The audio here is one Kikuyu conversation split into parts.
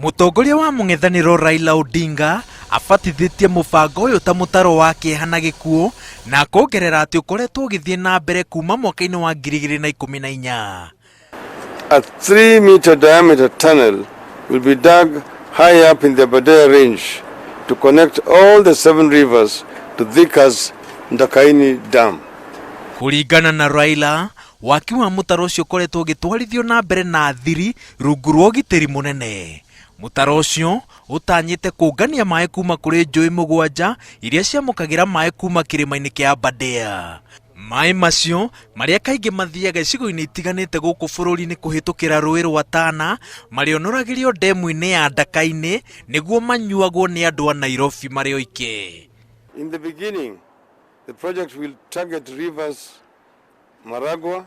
Mũtongoria wa mũng'ethanĩro Raila Odinga abatithĩtie mũbango ũyũ ta mũtaro wa kĩeha na gĩkuũ na akongerera atĩ ũkoretwo ũgĩthiĩ na mbere kuma mwaka-inĩ wa 2014. A 3-meter diameter tunnel will be dug high up in the Aberdare Range to connect all the 7 rivers to Thika's Ndakaini Dam. Kũringana na Raila, waki wa mũtaro ũcio ũkoretwo ũgĩtwarithio na mbere na thiri rungu rwa ũgitĩri mũnene. Mũtaro ũcio ũtanyĩte kũngania maĩ kuma kũrĩ njũĩ mũgwanja iria ciamũkagĩra maĩ kuma kĩrĩma-inĩ kĩa Aberdare. Maĩ macio, marĩa kaingĩ mathiaga icigo-inĩ itiganĩte gũkũ bũrũri-inĩ kũhĩtũkĩra rũĩ rwa Tana, marĩonoragĩrio ndemu-inĩ ya Ndaka-inĩ nĩguo manyuagwo nĩ andũ a Nairobi marĩ oike. In the beginning, the project will target rivers Maragua,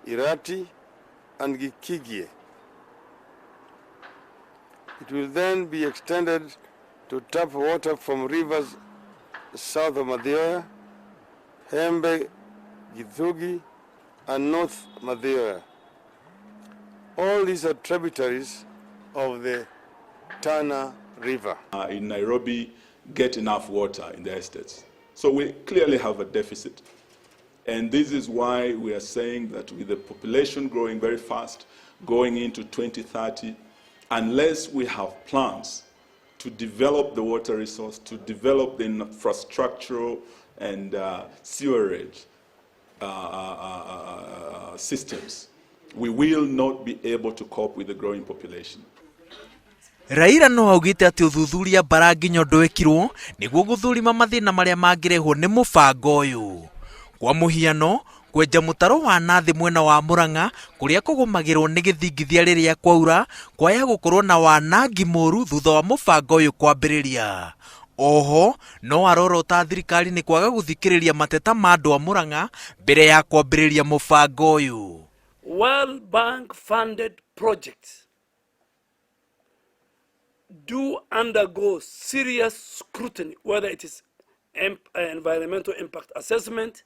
Irati, and Gikigie. It will then be extended to tap water from rivers south of Mathioya, Hembe, Githugi, and North Mathioya. All these are tributaries of the Tana River. In Nairobi, get enough water in the estates. So we clearly have a deficit. And this is why we are saying that with the population growing very fast, going into 2030, unless we have plans to develop the water resource, to develop the infrastructural and sewerage systems, we will not be able to cope with the growing population. Raila no augĩte atĩ ũthuthuria mbara nginya ndwekirwo nĩguo gũthũrima mathĩna marĩa mangĩrehwo nĩ mũbango ũyũ. Kwa mũhiano, kwenja mũtaro wa nathĩ mwena wa Murang'a kũrĩa kũgũmagĩrwo nĩ gĩthingithia rĩrĩa kwaura kwaya gũkorwo na wanangi mũru thutha wa mũbango ũyũ kwambĩrĩria. Oho no arorota thirikari nĩ kwaga gũthikĩrĩria mateta ma andũ a Murang'a mbere ya kwambĩrĩria mũbango ũyũ. World Bank funded projects do undergo serious scrutiny, whether it is environmental impact assessment,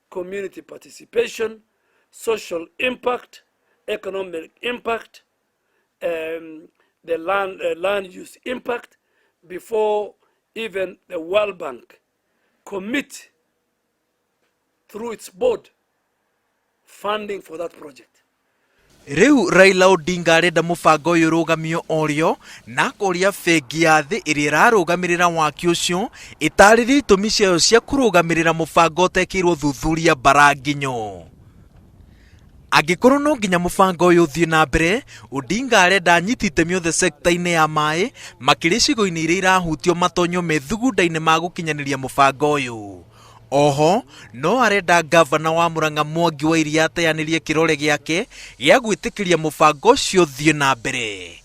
community participation, social impact, economic impact, the land use impact, before even the World Bank commit through its board funding for that project. Rĩu Raila Odinga arenda mũbango ũyũ ũrũgamio orĩo na akoria bengi ya thĩ ĩrĩa ĩrarũgamĩrĩra waki ũcio ĩtarĩrie itũmi ciayo cia kũrũgamĩrĩra mũbango ũtekĩirwo thuthuria mbara nginyo. Angĩkorwo no nginya mũbango ũyũ ũthiĩ na mbere, Odinga arenda anyiti itemi othe sekta-inĩ ya maĩ makĩria icigo-inĩ iria irahutio matonywo methugunda-inĩ ma gũkinyanĩria mũbango ũyũ. Oho no arenda ngavana wa Murang'a Mwangi wa Iria ateanĩrie kĩrore gĩake gĩa gwĩtĩkĩria mũbango ũcio ũthiĩ na mbere.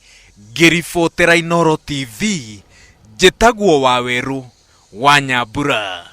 Ngĩribotera Inooro TV, njĩtagwo Wawerũ wa Nyambura.